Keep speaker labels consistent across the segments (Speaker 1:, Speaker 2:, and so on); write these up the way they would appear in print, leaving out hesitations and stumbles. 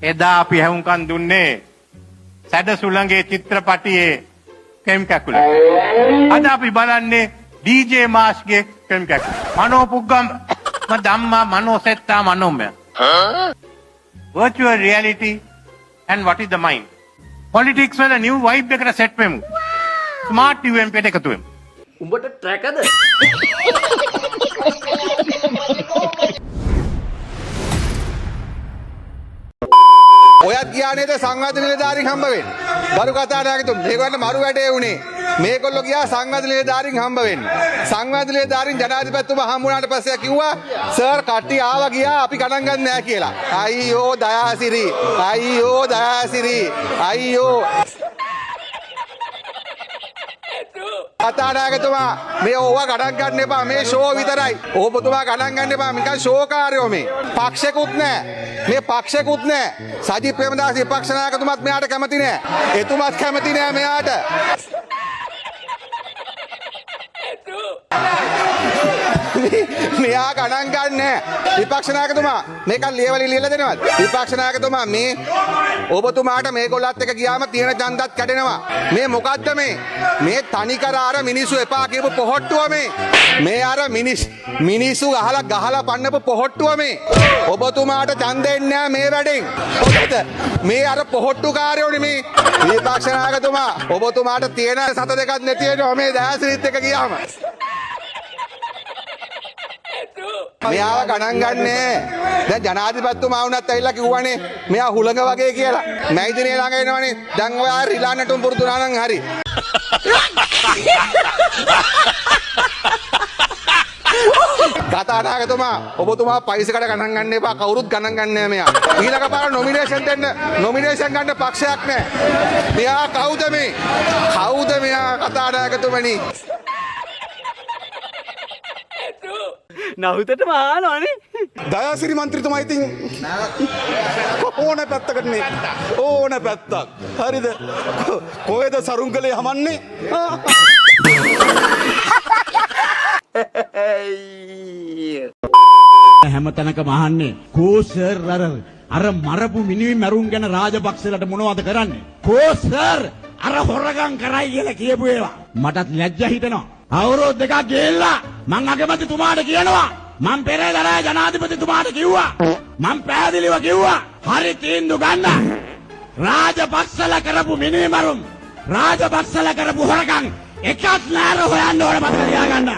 Speaker 1: එදා අපි ඇහුම්කන් දුන්නේ සැඩ සුළඟේ චිත්‍රපටියේ ෆිල්ම් කැකුල. අද අපි බලන්නේ DJ මාස්ගේ ෆිල්ම් කැකුල. මනෝ පුග්ගම් ධම්මා මනෝ සෙත්තා මනෝමය. Virtual reality and what is the mind? Politics වල new vibe එකට සෙට් වෙමු. ස්මාර්ට් UMP එකට එකතු වෙමු.
Speaker 2: උඹට ට්‍රැකද?
Speaker 3: ඔයත් ගියා නේද සංවාද නිලධාරීන් හම්බ වෙන්න. ගරු කතානායකතුමනි මේගොල්ලන්ට මරු වැඩේ වුණේ. මේගොල්ලෝ ගියා සංවාද නිලධාරීන් හම්බ වෙන්න. සංවාද නිලධාරීන් ජනාධිපතිතුමා හම්බ වුණාට පස්සේ කිව්වා සර් කට්ටිය ආවා ගියා අපි ගණන් ගන්න නෑ කියලා. අයියෝ දයාසිරි. අයියෝ දයාසිරි. අයියෝ කතානායකතුමා මේ ඕවා ගණන් ගන්න එපා. මේ ෂෝ විතරයි. ඔබතුමා ගණන් ගන්න එපා. නිකන් ෂෝ කාර්යෝ මේ. පක්ෂෙකුත් නෑ. මේ පක්ෂෙකුත් නෑ. සජිත් ප්‍රේමදාස විපක්ෂ නායකතුමාත් මෙයාට කැමති නෑ. එතුමාත් කැමති නෑ මෙයාට. මෙයා ගණන් ගන්න නෑ. විපක්ෂ නායකතුමා මේකක් ලියවලින් ලියලා දෙනවද? විපක්ෂ නායකතුමා මේ ඔබතුමාට මේගොල්ලත් එක්ක ගියාම තියෙන ඡන්දත් කැඩෙනවා. මේ මොකද්ද මේ? මේ තනිකර අර මිනිස්සු එපා කියපු පොහොට්ටුව මේ. මේ අර මිනිස්සු ගහලා ගහලා පන්නපු පොහොට්ටුව මේ. ඔබතුමාට ඡන්ද එන්නේ නෑ මේ වැඩෙන්. හොඳද? මේ අර පොහොට්ටුකාරයෝනේ මේ. විපක්ෂ නායකතුමා ඔබතුමාට තියෙන සත දෙකක් නැති වෙනවා මේ දයාසිරිත් එක්ක ගියාම. මෙයාව ගණන් ගන්නෑ. දැන් ජනාධිපතිතුමා වුණත් ඇවිල්ලා කිව්වනේ මෙයා හුළඟ වගේ කියලා. මැයිදිනේ ළඟ එනවනේ. දැන් ඔයා රිලා නටුම් පුරුදු වුණා නම් හරි. කතානායකතුමා ඔබතුමා පයිසකට ගණන් ගන්න එපා. කවුරුත් ගණන් ගන්න නෑ මෙයා. ඊළඟ පාර නොමිනේෂන් දෙන්න නොමිනේෂන් ගන්න පක්ෂයක් නෑ. මෙයා කවුද මේ? කවුද මෙයා කතානායකතුමනි?
Speaker 2: නහුතටම අහනවනේ.
Speaker 4: දයාසිරි මන්ත්‍රීතුමා ඉතින් ඕන පැත්තකටනේ ඕන පැත්තක්. හරිද? කොහෙද සරුංගලේ හමන්නේ?
Speaker 5: හැම තැනකම අහන්නේ කෝ සර් අර මරපු මිනිවි මැරුම් ගැන රාජපක්ෂලට මොනවද කරන්නේ? කෝ සර් අර හොරගම් කරයි කියලා කියපු ඒවා මටත් ලැජ්ජා හිතෙනවා. අවුරුදු දෙකක් ගිහිල්ලා මං අගමැතිතුමාට කියනවා, මං පෙරේදා ජනාධිපතිතුමාට කිව්වා, මං පැහැදිලිව කිව්වා හරි තීන්දුව ගන්න. රාජපක්ෂල කරපු මිනිවි මරුම්, රාජපක්ෂල කරපු හොරකම් එකක් නෑර හොයන්න ඕන, මතක තියාගන්න.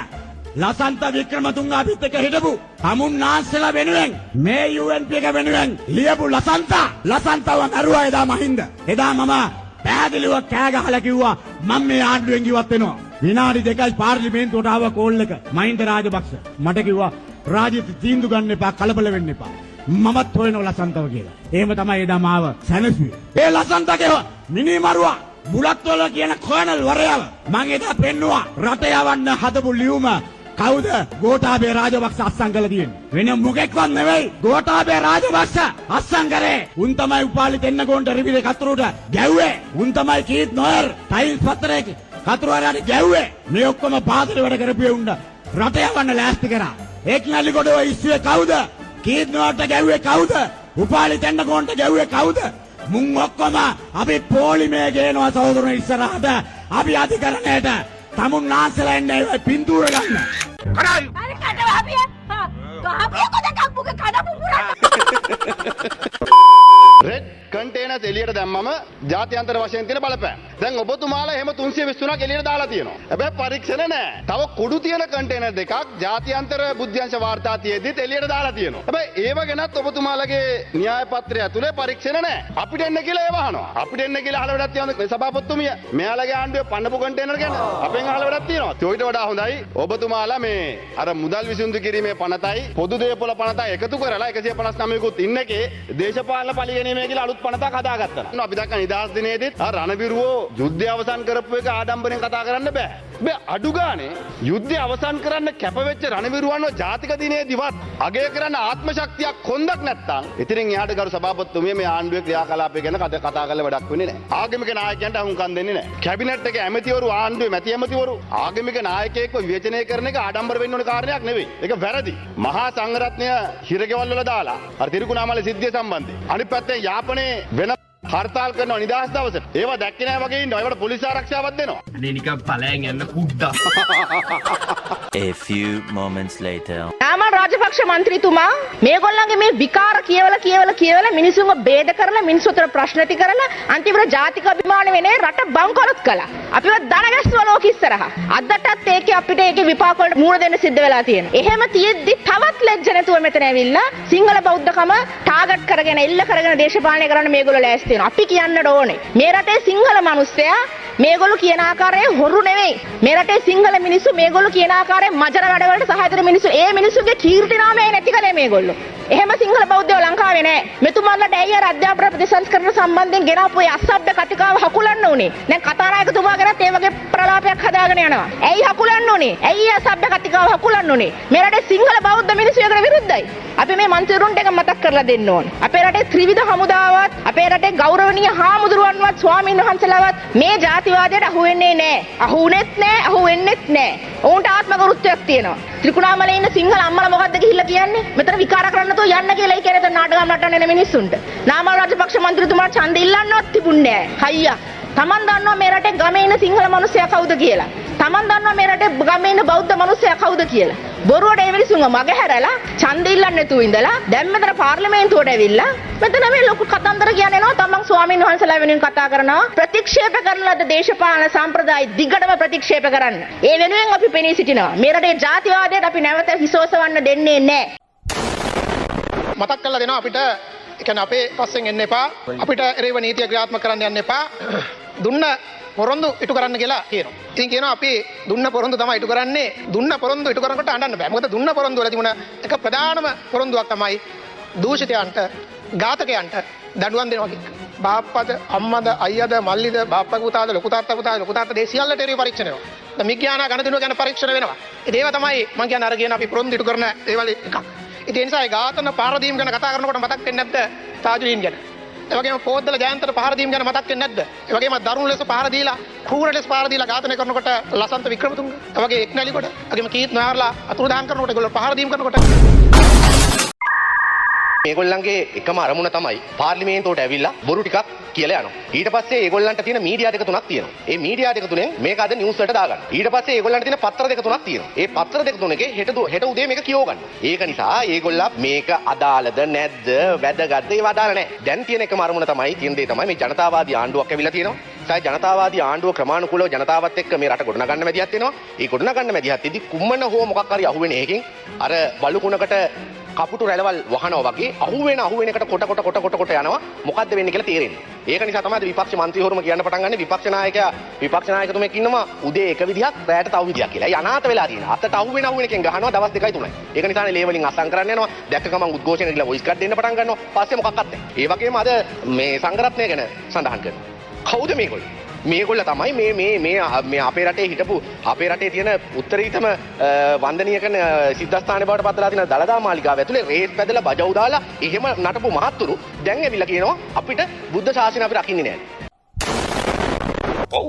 Speaker 5: ලසන්ත වික්‍රමතුංග අපිත් එක්ක හිටපු තමුන්නාන්සලා වෙනුවෙන් මේ UNP එක වෙනුවෙන් ලියපු ලසන්තව මැරුවා එදා මහින්ද. එදා මම පැහැදිලිව කෑ ගහලා කිව්වා මම මේ ආණ්ඩුවෙන් ඉවත් වෙනවා. විනාඩි දෙකයි පාර්ලිමේන්තුවට ආව කෝල් එක මහින්ද රාජපක්ෂ. මට කිව්වා රාජිත තීන්දුව ගන්න එපා, කලබල වෙන්න එපා. මමත් හොයනවා ලසන්තව කියලා. එහෙම තමයි එදා මාව සැනසුවේ. ඒ ලසන්තගේ මිනි මරුවා බුලත්වල කියන කර්නල් වරයාව මං එදා පෙන්නුවා රට යවන්න හදපු ලියුම කවුද ගෝඨාභය රාජපක්ෂ අත්සන් කරලා තියෙන්නේ. වෙන මොකෙක්වත් නෙවෙයි ගෝඨාභය රාජපක්ෂ අත්සන් කරේ. උන් තමයි උපාලි තෙන්නකෝන්ට රිවිලේ කතුරුට ගැව්වේ. උන් තමයි කීත් නොයර් ටයිම්ස් පත්‍රයේ කතුරුවරයාට ගැව්වේ. මේ ඔක්කොම පාදර වැඩ කරපු උන්ට රට යවන්න ලෑස්ති කරා. එක් නල්ලිගොඩව ඉස්සුවේ කවුද? කීත් නොයර්ට ගැව්වේ කවුද? උපාලි තෙන්නකෝන්ට ගැව්වේ කවුද? මුන් ඔක්කොම අපි පොලිමේ ගේනවා සහෝදරන් ඉස්සරහට. අපි අධිකරණයට තමුන් නාන්සලා එන්නේ ඒ පින්තූර ගන්න.
Speaker 6: අර කට වහපිය. ගහපිය කොදකක් මුගේ කන පුපුරන්න.
Speaker 7: රෙඩ් කන්ටේනර්ස් එළියට දැම්මම ජාත්‍යන්තර වශයෙන් තියෙන බලපෑම්. දැන් ඔබතුමාලා එහෙම 323ක් එළියට දාලා තියෙනවා. හැබැයි පරීක්ෂණ නෑ. තව කුඩු තියෙන කන්ටේනර් දෙකක් ජාත්‍යන්තර බුද්ධ්‍යංශ වාර්තා තියෙද්දිත් එළියට දාලා තියෙනවා. හැබැයි ඒව ගැනත් ඔබතුමාලගේ න්‍යාය පත්‍රය ඇතුලේ පරීක්ෂණ නෑ. අපිට එන්න කියලා ඒව අහනවා. අපිට එන්න කියලා අහලා වැඩක් තියෙනවද මේ සභාපතිතුමිය? මෙයාලගේ ආණ්ඩුවේ පන්නපු කන්ටේනර් ගැන අපෙන් අහලා වැඩක් තියෙනවා. ඔයිට වඩා හොඳයි ඔබතුමාලා මේ අර මුදල් විසුද්ධි කිරීමේ පනතයි පොදු දේපොළ පනතයි එකතු කරලා 159කුත් ඉන්න එකේ දේශපාලන පරිගැනීමේ කියලා අලුත් පනතක් හදාගත්තා. අපි දැක්ක නිදහස් දිනේදීත් අර රණවිරුවෝ යුද්ධය අවසන් කරපු එක ආඩම්බරෙන් කතා කරන්න බෑ. බෑ අඩු ගානේ යුද්ධය අවසන් කරන්න කැපවෙච්ච රණවිරුවන්ව ජාතික දිනේදීවත් අගය කරන්න ආත්ම ශක්තියක් කොන්දක් නැත්තම් ඉතින් එහාට ගරු සභාපතිතුමිය මේ ආණ්ඩුවේ ක්‍රියාකලාපය ගැන කතා කරලා වැඩක් වෙන්නේ නැහැ. ආගමික නායකයන්ට අහුම්කම් දෙන්නේ නැහැ. කැබිනට් එකේ ඇමතිවරු ආණ්ඩුවේ මැති ඇමතිවරු ආගමික නායකයෙක්ව විවේචනය කරන එක ආඩම්බර වෙන්න ඕන කාරණයක් නෙවෙයි. ඒක වැරදි. මහා සංඝරත්නය හිරගෙවල් වල දාලා අර තිරුකුණාමලේ සිද්ධිය සම්බන්ධයෙන් අනිත් පැත්තෙන් යාපනයේ වෙන හර්තාල් කරනවා නිදහස් දවසට. ඒවා දැක්කේ නෑ වගේ ඉන්නවා. ඒවට පොලිස් ආරක්ෂාවක් දෙනවා.
Speaker 2: අනේ නිකන් ඵලයන් යන්න කුඩ්ඩා.
Speaker 8: A few moments later.
Speaker 6: Namal Rajapaksa මන්ත්‍රීතුමා මේගොල්ලන්ගේ මේ විකාර කියවලා කියවලා කියවලා මිනිසුන්ව භේද කරලා මිනිස්සු අතර ප්‍රශ්න ඇති කරලා අන්තිමට ජාතික අභිමාන වෙනේ රට බංකොලොත් කළා. අපිව දණගැස්සුවා ලෝක ඉස්සරහා. අදටත් ඒකේ අපිට ඒකේ විපාක වලට මුහුණ දෙන්න සිද්ධ වෙලා තියෙනවා. එහෙම තියෙද්දි තවත් ලැජ්ජ නැතුව මෙතන ඇවිල්ලා සිංහල බෞද්ධකම ටාගට් කරගෙන එල්ල කරගෙන දේශපාලනය කරන්න මේගොල්ලෝ ලෑස්ති වෙනවා. අපි කියන්නට ඕනේ මේ රටේ සිංහල මිනිස්සයා මේගොල්ලෝ කියන ආකාරයේ හොරු නෙවෙයි. මේ රටේ සිංහල මිනිස්සු මේගොල්ලෝ කියන ආකාරයේ මජර වැඩවලට සහාය දෙන මිනිස්සු. ඒ මිනිස්සුගේ කීර්ති නාමය නැති කළේ මේගොල්ලෝ. එහෙම සිංහල බෞද්ධයෝ ලංකාවේ නෑ. මෙතුමන්ලට ඇයි අර අධ්‍යාපන ප්‍රතිසංස්කරණ සම්බන්ධයෙන් ගෙනාපු ඒ අසභ්‍ය කතිකාව හකුලන්න උනේ? දැන් කතානායකතුමා ගැනත් ඒ වගේ ප්‍රලාපයක් හදාගෙන යනවා. ඇයි හකුලන්න උනේ? ඇයි ඒ අසභ්‍ය කතිකාව හකුලන්න උනේ? මේ රටේ සිංහල බෞද්ධ මිනිස්සු ඒකට විරුද්ධයි. අපි මේ මන්ත්‍රීවරුන්ට එක මතක් කරලා දෙන්න ඕනේ. අපේ රටේ ත්‍රිවිධ හමුදාවත්, අපේ රටේ ගෞරවනීය හාමුදුරුවන්වත්, ස්වාමීන් වහන්සේලාවත් මේ ජාතිවාදයට අහු වෙන්නේ නෑ. අහු වුනේත් නෑ, අහු වෙන්නෙත් නෑ. ඔවුන්ට ආත්ම ගරුත්වයක් තියෙනවා. ත්‍රිකුණාමලේ ඉන්න සිංහල අම්මලා මොකද්ද ගිහිල්ලා කියන්නේ? මෙතන විකාර කරන්න නැතුව යන්න කියලා ඒ කියන්නේ එතන නාටකම් නටන්න එන මිනිස්සුන්ට. නාමල් රාජපක්ෂ මන්ත්‍රීතුමා ඡන්ද ඉල්ලන්නවත් තිබුණේ නෑ. හයියා. තමන් දන්නවා මේ රටේ ගමේ ඉන්න සිංහල මිනිස්සයා කවුද කියලා. තමන් දන්නවා මේ රටේ ගමේ ඉන්න බෞද්ධ මිනිස්සයා කවුද කියලා. බොරුවට ඒ මිනිස්සුන්ව මගහැරලා ඡන්ද ඉල්ලන්න නැතුව ඉඳලා දැන් මෙතන පාර්ලිමේන්තුවට ඇවිල්ලා මෙතන මේ ලොකු කතන්දර කියන්නේ නෝ තමන් ස්වාමීන් වහන්සේලා වෙනුවෙන් කතා කරනවා. ප්‍රතික්ෂේප කරන ලද දේශපාලන සම්ප්‍රදාය දිගටම ප්‍රතික්ෂේප කරන්න. ඒ වෙනුවෙන් අපි පෙනී සිටිනවා. මේ රටේ ජාතිවාදයට අපි නැවත හිසෝසවන්න දෙන්නේ නැහැ.
Speaker 9: මතක් කරලා දෙනවා අපිට, ඒ කියන්නේ අපේ පස්සෙන් එන්න එපා, අපිට එරෙහිව නීතිය ක්‍රියාත්මක කරන්න යන්න එපා, දුන්න පොරොන්දු ඉටු කරන්න කියලා කියනවා. ඉතින් කියනවා අපි දුන්න පොරොන්දු තමයි ඉටු කරන්නේ. දුන්න පොරොන්දු ඉටු කරනකොට අඬන්න බෑ. මොකද දුන්න පොරොන්දු වල තිබුණ එක ප්‍රධානම පොරොන්දුවක් තමයි දූෂිතයන්ට, ඝාතකයන්ට දඬුවම් දෙනවා කියන එක. බාප්පද, අම්මද, අයියද, මල්ලිද, බාප්පගේ පුතාද, ලොකු තාත්තා පුතාද, ලොකු තාත්තා දේ සියල්ලට එරෙහිව පරීක්ෂණ වෙනවා. දැන් මිග්‍යානා ගණදිනුව ගැන පරීක්ෂණ වෙනවා. ඉතින් ඒවා තමයි මං කියන්නේ අර කියන අපි පොරොන්දු ඉටු කරන දේවල් එකක්. ඉතින් ඒ නිසා ඒ ඝාතන පහර දීම් ගැන කතා කරනකොට මතක් වෙන්නේ නැද්ද තාජුදීන් ගැන? ඒ වගේම පෝද්දල ජයන්තට පහර දීම් ගැන මතක් වෙන්නේ නැද්ද? ඒ වගේම දරුණු ලෙස පහර දීලා, ක්‍රූර ලෙස පහර දීලා ඝාතනය කරනකොට ලසන්ත වික්‍රමතුංග, ඒ වගේ එක්නැලිගොඩ, ඒ වගේම කීත් නොයාර්ලා අතුරුදහන් කරනකොට ඒගොල්ලෝ පහර දීම් කරනකොට
Speaker 10: මේගොල්ලන්ගේ එකම අරමුණ තමයි පාර්ලිමේන්තුවට ඇවිල්ලා බොරු ටිකක් කියලා යනවා. ඊට පස්සේ ඒගොල්ලන්ට තියෙන මීඩියා දෙක තුනක් තියෙනවා. ඒ මීඩියා දෙක තුනෙන් මේක අද නිවුස් වලට දාගන්න. ඊට පස්සේ ඒගොල්ලන්ට තියෙන පත්‍ර දෙක තුනක් තියෙනවා. ඒ පත්‍ර දෙක තුනකේ හෙට උදේ මේක කියව ගන්න. ඒක නිසා ඒගොල්ලා මේක අදාළද නැද්ද වැදගත්ද ඒව අදාළ නැහැ. දැන් තියෙන එකම අරමුණ තමයි තියෙන දේ තමයි මේ ජනතාවාදී ආණ්ඩුවක් ඇවිල්ලා තියෙනවා. සාය ජනතාවාදී ආණ්ඩුව ක්‍රමානුකූලව ජනතාවත් එක්ක මේ රට ගොඩනගන්න මැදිහත් වෙනවා. ඒ ගොඩනගන්න මැදිහත් වෙද්දි කුමන හෝ මොකක් හරි අහුවෙන එකකින් අර බලු කුණකට කපුටු රැළවල් වහනවා වගේ අහුවෙන එකට කොට කොට කොට කොට කොට යනවා. මොකද්ද වෙන්නේ කියලා තේරෙන්නේ. ඒක නිසා තමයි අද විපක්ෂ මන්ත්‍රීවරුම කියන්න පටන් ගන්නේ විපක්ෂ නායකතුමෙක් ඉන්නවා උදේ එක විදිහක් රැයට තව විදිහක් කියලා. ඒ අනාථ වෙලා තියෙන. අතට අහුවෙන එකෙන් ගහනවා දවස් 2යි 3යි. ඒක නිසානේ ලේ වලින් අස්සම් කරන්න යනවා. දැක්ක ගමන් උද්ඝෝෂණ කියලා වොයිස් කාඩ් දෙන්න පටන් ගන්නවා. පස්සේ මොකක්වත් නැහැ. ඒ වගේම අද මේ සංඝරත්නය ගැන සඳහන් කරනවා. කවුද මේගොල්ලෝ? මේගොල්ල තමයි මේ මේ මේ මේ අපේ රටේ හිටපු අපේ රටේ තියෙන උත්තරීතම වන්දනීය කරන සිද්ධාස්ථානය බවට පත් වෙලා තියෙන දළදා මාලිගාව ඇතුලේ රේස් පැදලා බජව් දාලා එහෙම නටපු මහත්තුරු දැන් ඇවිල්ලා කියනවා අපිට බුද්ධ ශාසනය අපි රකින්නේ නෑ.
Speaker 4: ඔව්.